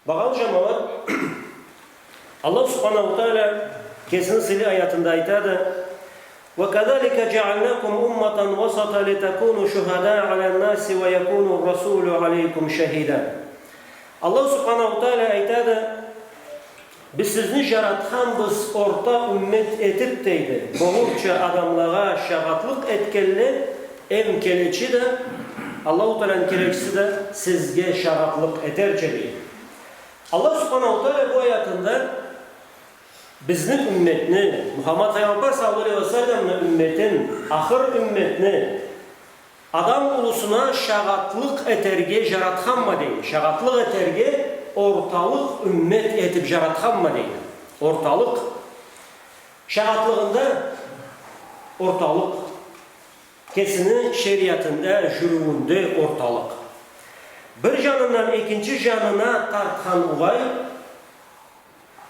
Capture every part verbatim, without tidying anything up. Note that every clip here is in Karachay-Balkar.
Багъалы джамауат, Аллаху Субханаху Тааля кесини сыйлы аятында айтады: «وكذلك جعلناكم أمة وسطا لتكونوا شهداء على الناس ويكون الرسول عليكم شهيدا». Аллаху Субханаху Тааля айтады: «Биз сизни джаратханбыз орта уммет этиб, — дейди, — болурча адамлагъа шагъатлыкъ этгенле, эм келечи да, Аллаху Тааляны келечиси да сизге шагъатлыкъ этерча», — дейди. Аллах Субханаху Тааля бу аятында бизни умметни, Мухаммад Файгъамбар саллаллаху алейхи ва салламны умметин, ахыр умметни адам улусуна шагъатлыкъ этерге джаратханма, дейди. Шагъатлыкъ этерге орталыкъ уммет этиб джаратханма, дейди. Орталыкъ. Шагъатлыгъында орталыкъ. Кесини шериатында, джюрюуюнде орталыкъ. Бир джанындан экинчи джанына тартхан угъай,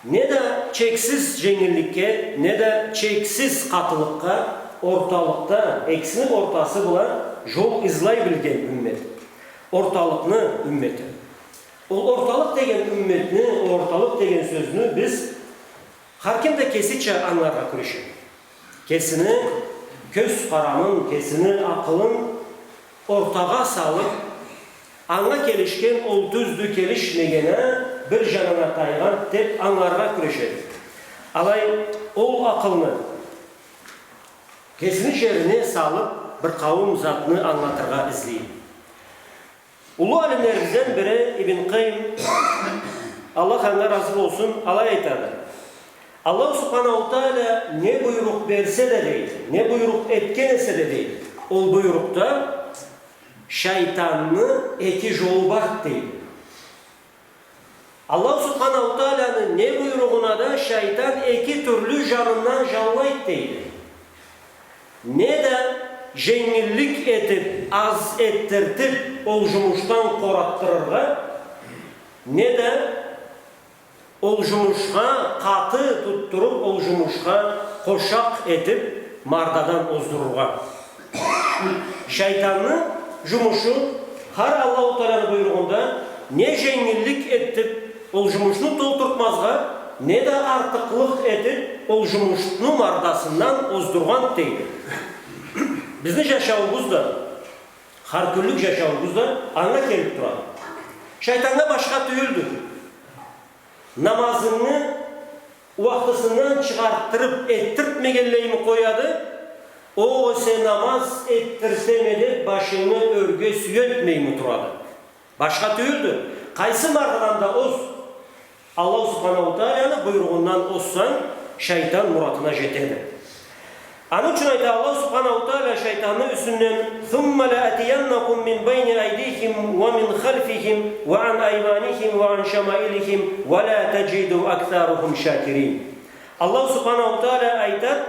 не да чексиз дженгилликге, не да чексиз къатылыкъгъа, орталыкъда, экисини ортасы бла джол излай билген уммет. Орталыкъны уммети. Ол орталыкъ деген умметни, ол орталыкъ деген сёзню биз хар ким да кесича ангыларгъа кюрешеди. Кесини кёз къарамын, кесини акъылын ортагъа салыб, анга келишген, ол тюздю, келишмегени, бир джанына тайгъан деб ангыларгъа кюрешеди. Алай, ол акъылны кесини джерине салыб, бир къауум затны ангылатыргъа излей. Уллу алимлерибизден бири Ибн Къайим, Аллах анга разы болсун, алай айтады: Аллаху Субханаху Тааля не буйрукъ берсе да, дейди, не буйрукъ этген эсе да, дейди, ол буйрукъда шайтанны эки джолу барды, дейди. Аллаху Субханаху Тааляны не буйругъуна да шайтан эки тюрлю джанындан джанлайды, дейди. Не да дженгиллик этиб, аз этдиртиб, ол джумушдан къоратдырыргъа, не да ол джумушха къаты тутдуруб, ол джумушха къошакъ этиб, мардадан оздурургъа. Шайтанны джумушу хар Аллаху Тааляны буйругъунда не дженгиллик этдиртиб, ол джумушну толтуртмазгъа, не да артыкълыкъ этиб, ол джумушну мардасындан оздургъан, дейди. Бизни джашауубуз да, хар кюнлюк джашауубуз да анга келиб турады. Шайтаннга башха тюйюлдю. Намазынгы уахтысындан чыгъартдырыб, этдиртмегенлейми къояды, огъесе намаз этдиртеме деб, башынгы ёрге сюелтмейми турады. Башха тюйюлдю. Къайсы мардадан да оз. Аллаху Субханаху Тааляны буйругъундан озсанг, шайтан муратына джетеди. Аны ючюн айта Аллаху Субханаху Тааля шайтанны юсюнден: «ثم لآتينهم من بين أيديهم ومن خلفهم وعن أيمانهم وعن شمائلهم ولا تجد أكثرهم شاكرين». Аллаху Субханаху Тааля айтады,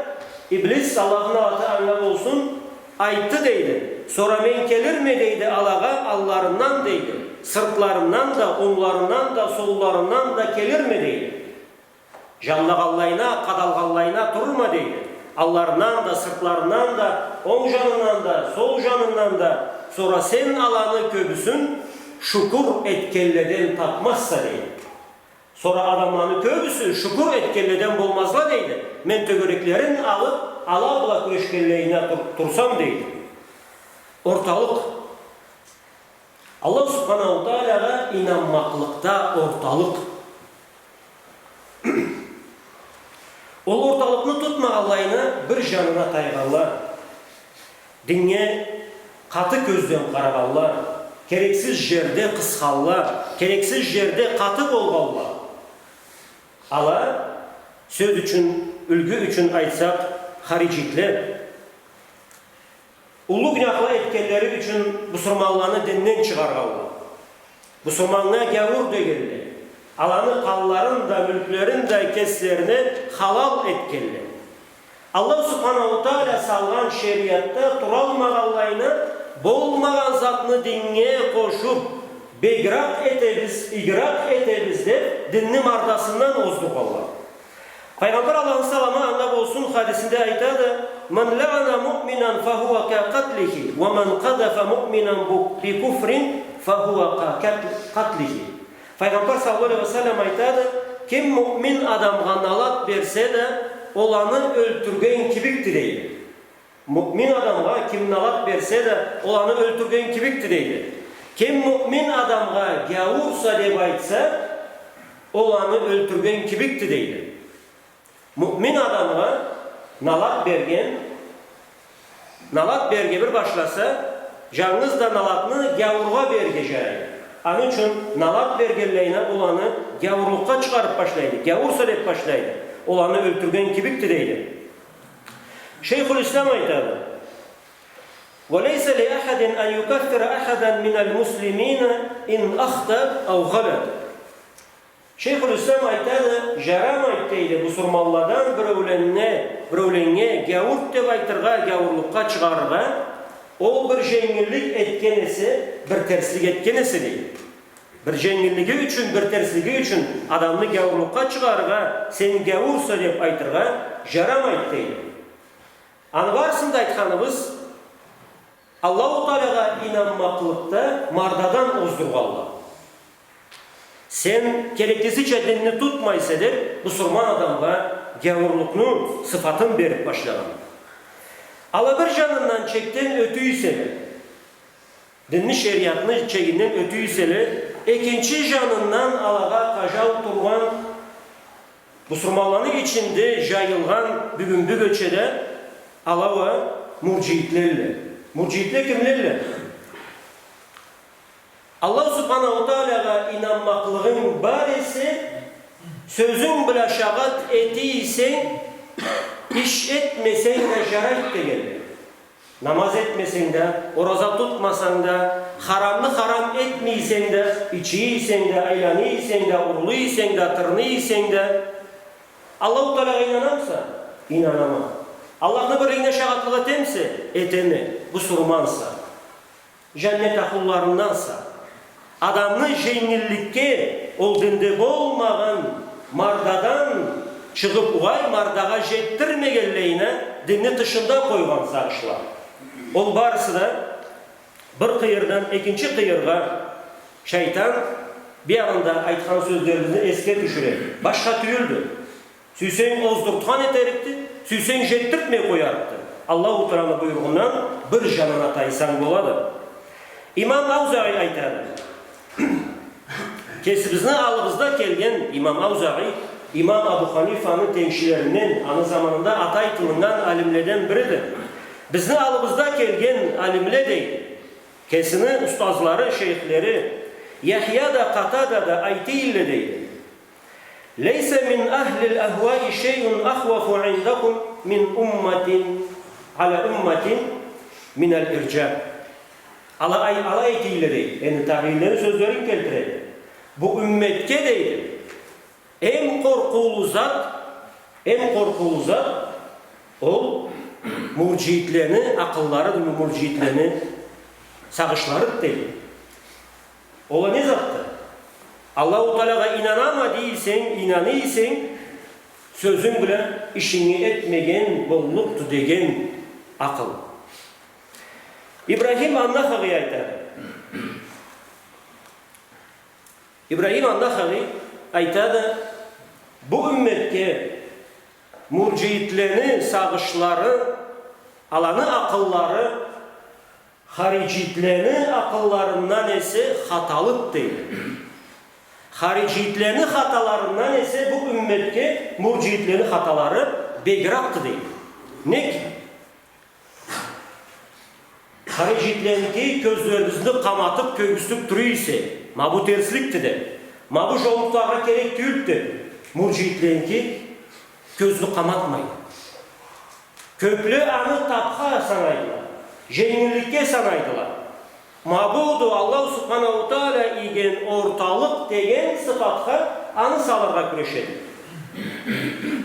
Иблис, Аллахны налаты анга болсун, айтды, дейди. Сора мен келирме, дейди, алагъа алларындан, дейди, сыртларындан да, онгларындан да, солларындан да келирме, дейди. Джанлагъанлайына, къадалгъанлайына турурма, дейди. Алларындан да, сыртларындан да, онг джанындан да, сол джанындан да, сора сен аланы кёбюсюн шукур этгенледен тапмазса, дейди. Сора адамланы кёбюсю шукур этгенледен болмазла, дейди. Мен тёгереклерин алыб, ала бла кюрешгенлейине тур-, турсам, дейди. Орталыкъ. Аллах Субханаху Таалягъа ийнанмакълыкъда орталыкъ. Ол орталыкъны тутмагъанлайына бир джанына тайгъанла. Диннге къаты кёзден къарагъанла, керексиз джерде къысханла, керексиз джерде къаты болгъанла. Ала, сёз ючюн, юлгю ючюн айтсакъ, хариджитле. Уллу гюнахла этгенлери ючюн бусурманланы динден чыгъаргъанла. Бусурманнга гяуур дегенле, аланы къанларын да, мюлклерин да кеслерине халал этгенле. Аллах Субханаху Тааля салгъан шериатда туралмагъанлайына, болмагъан затны диннге къошуб, бегирек этебиз, игирек этебиз деб, динни мардасындан оздургъанла. Пайгъамбар, Аллахны саламы анга болсун, хадисинде айтады: «من لعن مؤمنا فهو كقتله، ومن قذف مؤمنا بكفر فهو كقتله». Файгъамбар саллаллаху алейхи ва саллам айтады: «Ким муъмин адамгъа налат берсе да, ол аны ёлтюрген кибикди», — дейди. Муъмин адамгъа ким налат берсе да, ол аны ёлтюрген кибикди, дейди. Ким муъмин адамгъа гяуурса деп айтса, ол аны ёлтюрген кибикди, дейди. Муъмин адамгъа налат берген, налат берге бир башласа, жангыз да налатны гяуургъа берге жарайды. Аны ючюн налат бергенлейине ол аны гяуурлукъгъа чыгъарып башлайды, гяуурса деп башлайды. Ол аны ёлтюрген кибикди, дейди. Шейхуль-Ислам айтады: «وليس لأحد أن يكفر أحدا من المسلمين إن أخطأ أو غلط». Шейхуль-Ислам айтады: «Жарамайды, — дейди, — бусурманладан биреуленнге, биреуленнге гяуурду деп айтыргъа, гяуурлукъгъа чыгъарыргъа, ол бир женгиллик этген эсе, бир терслик этген эсе», — дейди. Бир женгиллиги ючюн, бир терслиги ючюн адамны гяуурлукъгъа чыгъарыргъа, «Сен гяуурса» деп айтыргъа жарамайды, дейди. Аны барысын да айтханыбыз, Аллаху Таалагъа ийнанмакълыкъда мардадан оздургъанла. Сен кереклисича динни тутмайса деп, бусурман адамгъа гяуурлукъну сыфатын берип башлагъан. Ала бир жанындан чекден ётюй эселе, динни, шериатны чегинден ётюй эселе, экинчи жанындан алагъа къажау тургъан, бусурманланы ичинде жайылгъан бюгюн бюгече да, ала уа мурджиитлелле. Мурджиитле кимлелле? Аллаху Субханаху Таалагъа ийнанмакълыгъынг бар эсе, сёзюнг бла шагъат эте эсенг, иш этмесенг да жарайды дегенле. Намаз этмесенг да, ораза тутмасанг да, харамны харам этмей эсенг да, иче эсенг да, айлана эсенг да, урлай эсенг да, тырна эсенг да, Аллаху Таалагъа ийнанамыса? Ийнанама. Аллахны бирлигине шагъатлыкъ этемисе? Этеме. Бусурманса. Жаннет ахлуларынданса. Адамны женгилликге, ол динде болмагъан мардадан чыгъып, угъай, мардагъа жетдирмегенлейине, динни тышында къойгъан сагъышла. Ол барысы да бир къыйырдан экинчи къыйыргъа шайтан биягъында айтхан сёзлерибизни эсге тюшюре. Башха тюйюлдю. Сюйсенг оздуртхан этерикди, сюйсенг жетдиртмей къоярыкъды. Аллаху Тааланы буйругъундан бир жанына тайсанг болады. Имам Аузаи айтады. Кесибизни аллыбызда келген Имам Аузаи, Имам Абу Ханифаны тенгшилеринден, аны заманында аты айтылыннган алимледен бириди. Бизни аллыбызда келген алимле, дейди, кесини устазлары, шейхлери Яхья да, Къатада да айта эдиле, дейди. ليس من أهل الأهواء شيء أخوف عندكم من أمة، على أمة من الإرجاء. Ала ай-, ала айта эдиле, дейди. Энди табиинлени сёзлерин келтиреди. Бу умметге, дейди, эм къоркъуулу зат, эм къоркъуулу зат, ол мурджиитлени акъылларыды, мурджиитлени сагъышларыды, дейди. Ол а не затды? Аллаху Таалагъа ийнанама дей эсенг, ийнана эсенг, сёзюнг бла ишинги этмеген боллукъду деген акъыл. Ибрахим ан-Нахаи айтады. Ибрахим ан-Нахаи айтады, бу умметге мурджиитлени сагъышлары, аланы акъыллары, хариджитлени акъылларындан эсе хаталыды, дейди. Хариджитлени хаталарындан эсе бу умметге мурджитлени хаталары бегиракъды, дейди. Нек? Хариджитленики кёзлерибизни къаматып, кёргюзтюп тура эсе, ма бу терсликди деп, ма бу жолукълагъа керек тюйюлдю деп, мурджитленики кёзню къаматмайды. Кёпле аны табха санайдыла, женгилликге санайдыла. Ма буду Аллаху Субханаху Таала ийген орталыкъ деген сыфатха аны салыргъа кюрешеди.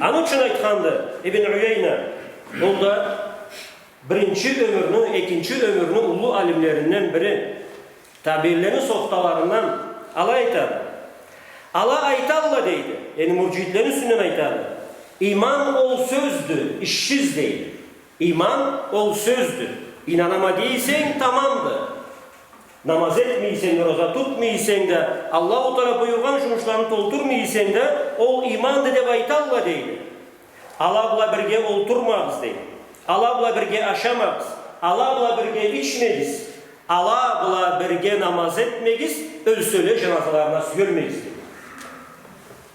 Аны ючюн айтханды Ибн Уяйна, ол да биринчи ёмюрню, экинчи ёмюрню уллу алимлеринден бири, табиинлени сохталарындан, алай айтады. Ала айталла, дейди, яни мурджитлени юсюнден айтады. Иман ол сёздю, ишсиз, дейди. Иман ол сёздю. Ийнанама дей эсенг, тамамды. Намаз этмей эсенг, ораза тутмай эсенг да, Аллаху Тааля буюргъан жумушланы толтурмай эсенг да, ол ийманды деб айталла, дейди. Ала бла бирге олтурмагъыз, дейди. Ала бла бирге ашамагъыз, ала бла бирге ичмегиз, ала бла бирге намаз этмегиз, ёлселе, жаназаларына сюелмегиз, дейди.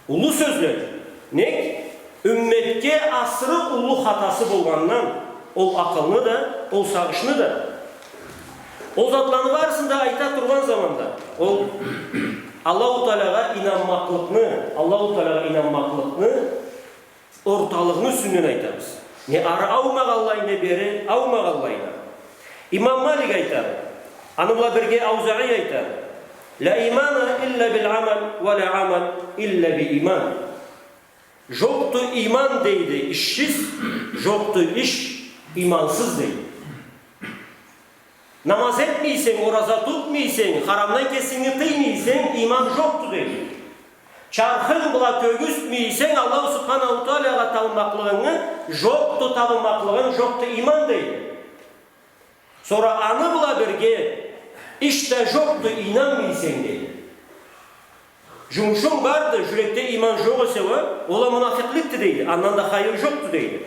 Уллу сёзле. Нек? Умметге асыры уллу хатасы болгъандан, ол акъылны да, ол сагъышны да. Ол затланы барысын да айта тургъан заманда, ол Аллаху Таалягъа ийнанмакълыкъны, Аллаху Таалягъа ийнанмакълыкъны орталыгъыны юсюнден айтабыз. Не ары аумагъанлай, не бери аумагъанлай да. Имам Малик айтады, аны бла бирге Аузаи айтады: «Ля иймана илля биль амаль, ва ля амаль илля би ийман». Жокъду ийман, дейди, ишсиз, жокъду иш иймансыз, дейди. Намаз этмей эсенг, ораза тутмай эсенг, харамдан кесинги тыймай эсенг, ийман жокъду, дейди. Чархынг бла кёргюзтмей эсенг Аллаху Субханаху Таалягъа табынмакълыгъынгы, жокъду табынмакълыгъынг, жокъду ийман, дейди. Сора аны бла бирге иш да жокъду, ийнанмай эсенг, дейди. Жумушунг барды, жюрекде ийман жокъ эсе, ол а мунафикъликди, дейди. Андан да хайыр жокъду, дейди.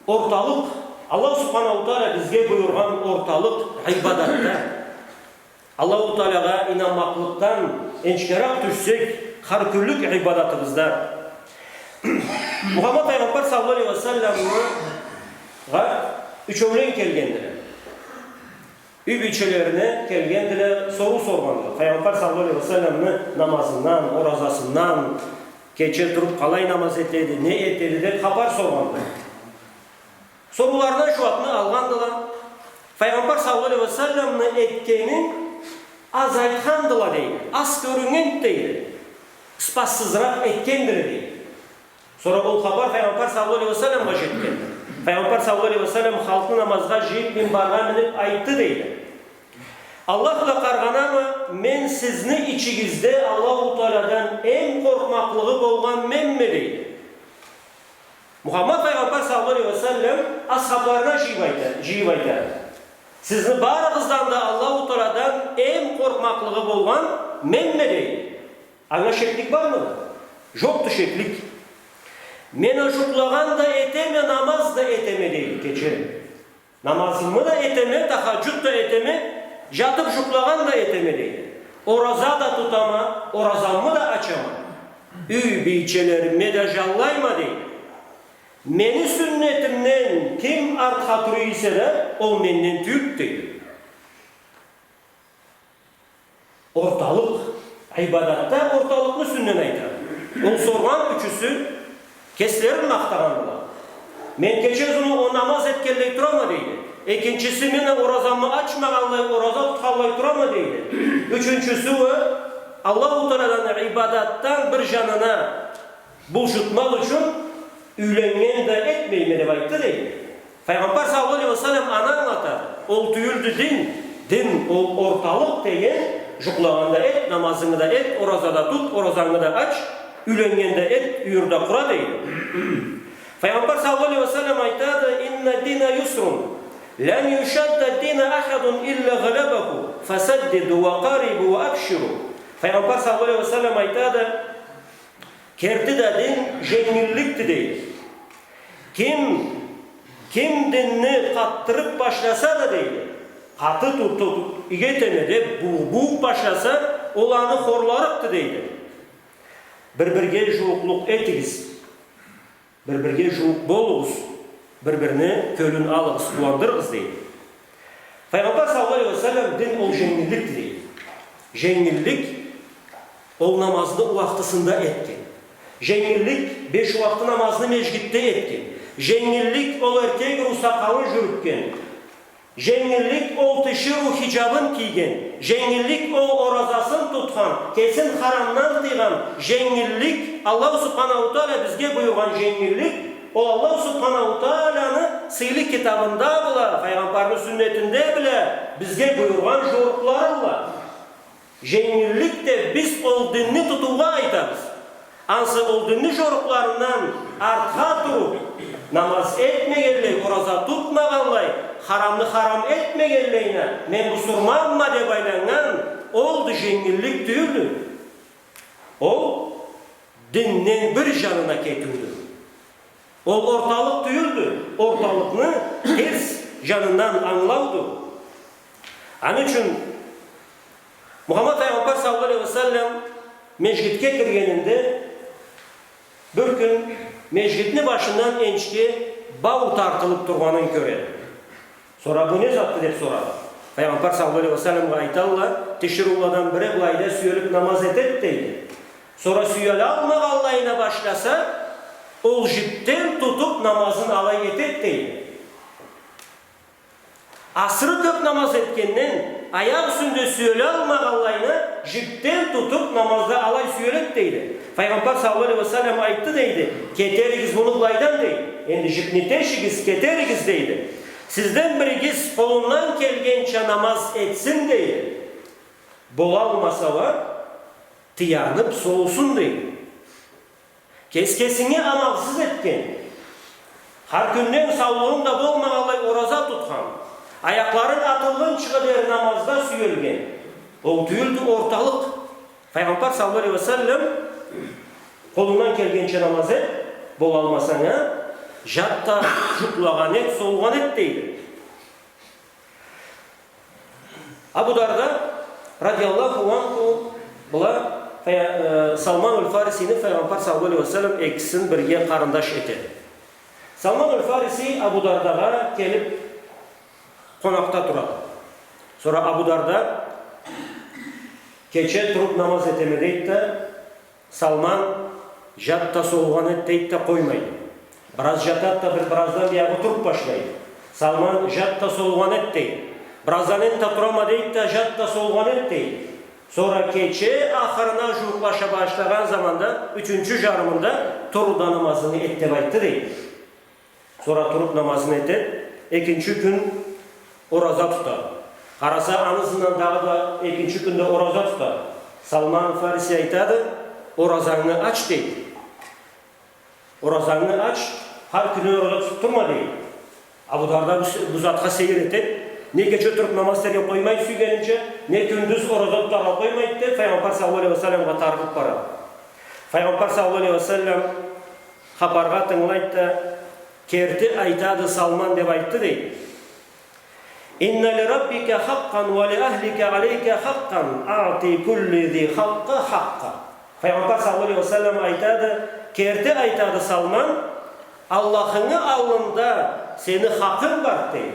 Орталыкъ, Аллаху Субханаху Тааля бизге буюргъан орталыкъ ибадатда. Аллаху Таалягъа ийнанмакълыкъдан энчкерек тюшсек, хар кюнлюк ибадатыбызда. Мухаммад Файгъамбар саллаллаху алейхи ва салламгъа ючеулен келгендиле. Юй бийчелерине келгендиле, соруу соргъандыла. Файгъамбар саллаллаху алейхи ва салламны намазындан, оразасындан, кече туруп къалай намаз этеди, не этеди деп хапар соргъандыла. Сорууларына жууапны алгъандыла. Файгъамбар саллаллаху алейхи ва салламны этгенин аз айтхандыла, дейди. Аз кёрюннгенди, дейди. Ыспассызыракъ этгендиле, дейди. Сора ол хапар Файгъамбар саллаллаху алейхи ва салламгъа жетген. Файгъамбар саллаллаху алейхи ва саллам халкъны намазгъа жыйып, минбаргъа минип айтды, дейди: «Аллах бла къаргъанама, мен сизни ичигизде Аллаху Таалядан эм къоркъмакълыгъы болгъан менме?» дейди. Мухаммад Файгъамбар саллаллаху алейхи ва саллам асхабларына жыйып айта, жыйып айта: «Сизни барыгъыздан да Аллаху Таалядан эм къоркъмакълыгъы болгъан менме?» дейди. Анга шеклик бармыды? Жокъду шеклик. Мен а жукълагъан да этеме, намаз да этеме, дейди, кече. Намазымы да этеме, тахаджуд да этеме, жатып жукълагъан да этеме, дейди. Ораза да тутама, оразамы да ачама. Юй бийчелериме да жанлайма, дейди. Мени сюннетимден ким артха тура эсе да, ол менден тюйюлдю, дейди. Орталыкъ. Ибадатда орталыкъны юсюнден айтады. Ол соргъан ючюсю кеслерин махтагъандыла. Мен кече узуну о намаз этгенлей турама, дейди. Экинчиси, мен оразамы ачмагъанлай, ораза тутханлай турама, дейди. Ючюнчюсю, Аллаху Таалядан ибадатдан бир жанына булжутмакъ ючюн юйленнген да этмейме деп айтды, дейди. Файгъамбар саллаллаху алейхи ва саллам аны англатады. Ол тюйюлдю дин. Дин ол орталыкъ деген, жукълагъанда эт, намазынгы да эт, ораза да тут, оразангы да ач, юйленнген да эт, юйюр да къура, дейди. Файгъамбар саллаллаху алейхи ва саллам айтады: «Инна дина юсрун. Лан юшадда дина ахадун илля гъалабаху. Фасаддиду ва къарибу ва абширу». Файгъамбар саллаллаху алейхи ва саллам айтады: «Керти да дин женгилликди», дейди. Ким, ким динни къатдырып башласа да, дейди, къаты тутуп, иги этеме деп, бу-, бууп башласа, ол аны хорларыкъды, дейди. Бир-бирге жууукълукъ этигиз. Бир-бирге жууукъ болугъуз. Бир-бирини кёлюн алыгъыз, къууандырыгъыз, дейди. Файгъамбар саллаллаху алейхи ва саллам: «Дин ол женгилликди», дейди. Женгиллик ол намазны уахтысында этген. Женгиллик беш уахты намазны межгитде этген. Женгиллик ол эркек уру сакъалын жюрютген. Женгиллик ол тиширыу хиджабын кийген. Женгиллик ол оразасын тутхан, кесин харамдан тыйгъан. Женгиллик, Аллаху Субханаху Тааля бизге буюргъан женгиллик, ол Аллаху Субханаху Тааляны сыйлы китабында бла, Файгъамбарны сюннетинде бла бизге буюргъан жорукълары бла. Женгиллик деп биз ол динни тутуугъа айтабыз. Ансы ол динни жорукъларындан артха туруп, намаз этмегенлей, ораза тутмагъанлай, Харамны харам этмегенлейине, мен бусурманма деп айланнган, ол да женгиллик тюйюлдю. Ол динден бир жанына кетиудю. Ол орталыкъ тюйюлдю, орталыкъны терс жанындан ангылауду. Аны ючюн Мухаммад Файгъамбар саллаллаху алейхи ва саллам межгитге киргенинде, бир кюн межгитни башындан энишге бау тартылып тургъанын кёреди. Сора: «Бу не затды?» — деп сорады. Файгъамбар саллаллаху алейхи ва салламгъа айталла: «Тиширыуладан бири былайда сюелип намаз этеди», — дейди. «Сора сюелалмагъанлайына башласа, ол жипден тутуп намазын алай этеди», — дейди. Асыры кёп намаз этгенден, аякъ юсюнде сюелалмагъанлайына жипден тутуп намазда алай сюеледи, дейди. Файгъамбар саллаллаху алейхи ва саллам айтды, дейди: «Кетеригиз муну былайдан», — дейди. «Энди жипни тешигиз, кетеригиз», — дейди. «Сизден биригиз къолундан келгенча намаз этсин», — дейди. «Болалмаса уа, тыянып солсун», — дейди. Кес-кесинге амалсыз этген, хар кюнден саулугъунг да болмагъанлай ораза тутхан, аякъларынг атылгъынчыгъа дери намазда сюелген. Ол тюйюлдю орталыкъ. Файгъамбар саллаллаху алейхи ва саллам: «Къолунгдан келгенча намаз эт, болалмасанг а, жат да жукълагъан эт, солгъан эт», — дейди. Абу Дарда радияллаху анху бла Фай-, э, Салман аль-Фарисини Файгъамбар саллаллаху алейхи ва саллам экисин бирге къарындаш этеди. Салман аль-Фариси Абу Дардагъа келип къонакъда турады. Сора Абу Дарда: «Кече туруп намаз этеме», — дейди да, Салман: «Жат да солгъан эт», — дейди да, къоймайды. Бираз жатады да, бир, бираздан биягъы туруп башлайды. Салман: «Жат да солгъан эт», — дейди. Бираздан энтда турама, дейди да, «Жат да солгъан эт», — дейди. Сора кече ахырына жууукълаша башлагъан заманда, ючюнчю жарымында тур да намазынгы эт деп айтды, дейди. Сора туруп намазын этеди, экинчи кюн ораза тутады. Къараса, аны ызындан дагъыда экинчи кюнде ораза тутады. Салман Фариси айтады: «Оразангы ач», — дейди. «Оразангы ач, хар кюню ораза тутуп турма», — дейди. Абу Дарда бу, бу затха сейир этеди. Не кече туруп намаз этерге къоймайды сюйгенинча, не кюндюз ораза тутаргъа къоймайды деп, Файгъамбар саллаллаху алейхи ва салламгъа тарыгъып барады. Файгъамбар саллаллаху алейхи ва саллам хапаргъа тынгылайды да: «Керти айтады Салман», — деп айтды, дейди. «Инна ли раббика хакъкъан ва ли ахлика алейка хакъкъан, аъти кулли зи хакъкъа хакъкъа». Файгъамбар саллаллаху алейхи ва саллам айтады: «Керти айтады, Салман, Аллахынгы аллында сени хакъынг бар, — дейди.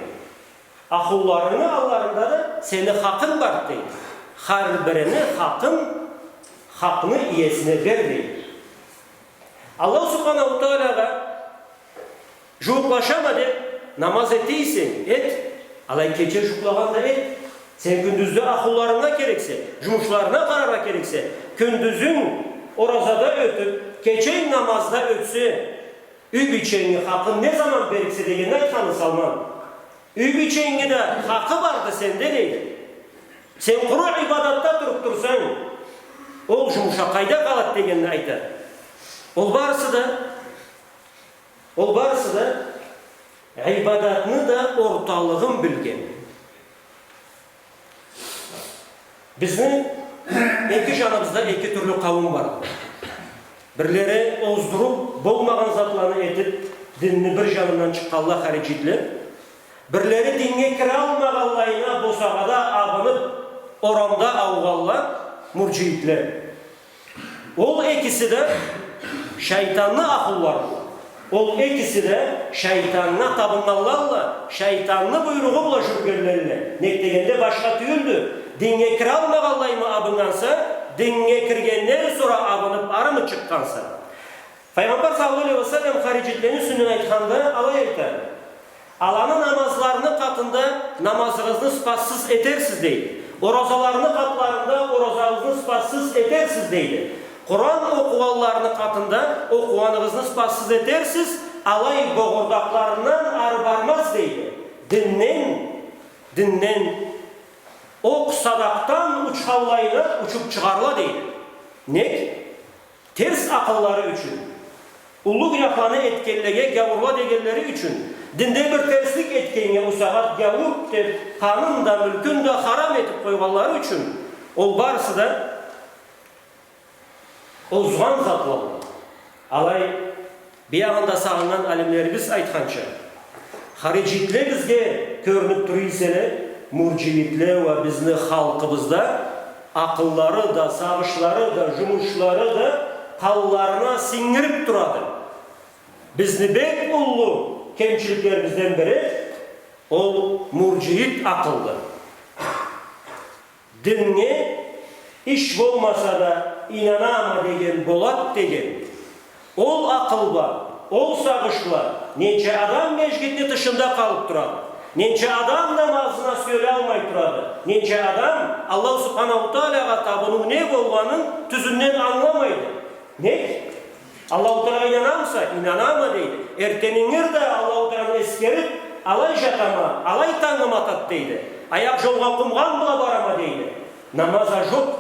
Ахлуларынгы алларында да сени хакъынг бар, — дейди. — Хар бирини хакъын, хакъны иесине бер», — дейди. Аллаху субханаху таалагъа жууукълашама деп намаз этейсе, эт. Алай кече жукълагъанда эт. Сен кюндюзде ахлуларынга керексе, жумушларына къараргъа керексе, кюндюзюнг оразада ётюп, кеченг намазда ётсе, юй бийченгни хакъын не заман бериксе дегенни айтханы Салман. Юй бийченгни да хакъы барды сенде, дейди. Сен къуру ибадатда туруп турсанг, ол жумуш а къайда къалады дегенни айтады. Ол барысы да, ол барысы да ибадатны да орталыгъын билген. Бизни эки жаныбызда эки тюрлю къауум бар. Бирлери оздуруп, болмагъан затланы этип, динни бир жанындан чыкъгъанла хариджитле. Бирлери динге киралмагъанлайына босагъада абынып, орамда аугъанла мурджиитле. Ол экиси да шайтанны ахлуларыдыла. Ол экиси да шайтаннга табыннганладыла, шайтанны буйругъу бла жюрюгенледиле. Нек дегенде, башха тюйюлдю. Динге киралмагъанлаймы абыннганса, динге киргенден сора абынып арымы чыкъгъанса? Файгъамбар саллаллаху алейхи ва саллам хариджитлени юсюнден айтханда, алай айтады. Аланы намазларыны къатында намазыгъызны ыспассыз этерсиз, дейди. Оразаларыны къатларында оразагъызны ыспассыз этерсиз, дейди. Къуран окъугъанларыны къатында окъугъаныгъызны ыспассыз этерсиз, алай богъурдакъларындан ары бармаз, дейди. Динден, динден окъ садакъдан учханлайына учуп чыгъарла, дейди. Нек? Терс акъыллары ючюн, уллу гюнахланы этгенлеге гяуурла дегенлери ючюн, Динде бир терслик этгеннге, ол сагъат гяуур деб, къанын да, мюлкюн да харам этиб къойгъанлары ючюн, ол барысы да озгъан затладыла. Алай, биягъында сагъыннган алимлерибиз айтханча, хариджитле бизге кёрюнюб тура эселе, мурджиитле уа бизни халкъыбызда акъыллары да, сагъышлары да, джумушлары да къанларына сингириб турады. Бизни бек уллу кемчиликлерибизден бири, ол мурджиит акъылды. Диннге иш болмаса да, ийнанама деген болад деген. Ол акъыл бла, ол сагъыш бла ненча адам межгитни тышында къалыб турады, ненча адам намазына сюелалмай турады, ненча адам Аллаху Субханаху Таалагъа табыныу не болгъанын тюзюнден ангыламайды. Нек? Аллаху Таалагъа ийнанамыса? Ийнанама, дейди. Эртден ингир да Аллаху Тааланы эсгериб, алай джатама, алай тангым атад, дейди. Аякъ джолгъа къумгъан бла барама, дейди. Намаз а джокъ,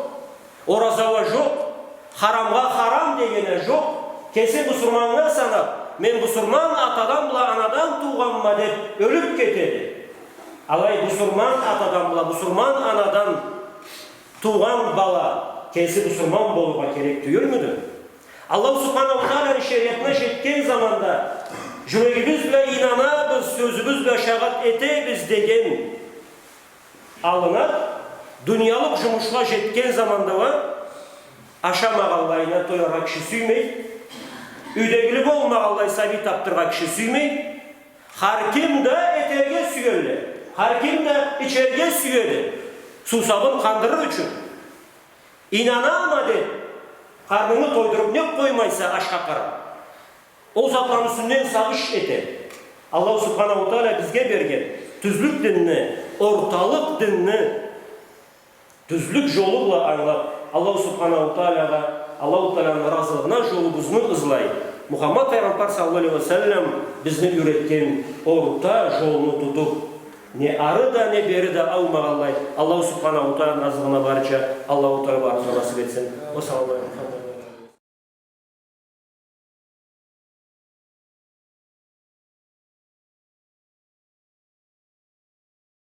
ораза уа джокъ, харамгъа харам деген а джокъ. Кеси бусурманнга санаб, мен бусурман атадан бла анадан туугъанма деб ёлюб кетеди. Алай бусурман атадан бла бусурман анадан туугъан бала кеси бусурман болургъа керек тюйюлмюдю? Аллаху Субханаху Тааланы шериатына джетген заманда, джюрегибиз бла ийнанабыз, сёзюбюз бла шагъат этебиз деген алынад. Дуниялыкъ джумушла джетген заманда уа ашамагъанлайына тояргъа киши сюймей, юйдегили болмагъанлай сабий табдырыргъа киши сюймей, хар ким да этерге сюелле, хар ким да ичерге сюеди, суусабын къандырыр ючюн. Ийнанама деб, къарнынгы тойдуруб, нек къоймайса ашха къараб? Ол затланы юсюнден сагъыш эте. Аллаху Субханаху Таала бизге берген тюзлюк динни, орталыкъ динни тюзлюк джолу бла ангылаб, Аллаху Субханаху Таалагъа, Аллаху Тааланы разылыгъына джолубузну ызлай, Мухаммад Пайгъамбар саллаллаху алейхи ва саллам бизни юретген орта джолну тутуб, не ары да, не бери да аумагъанлай, Аллаху Субханаху Тааланы разылыгъына барырча Аллаху Таала барыбызгъа насыб этсин. Ва саллаллаху алейхи ва саллам.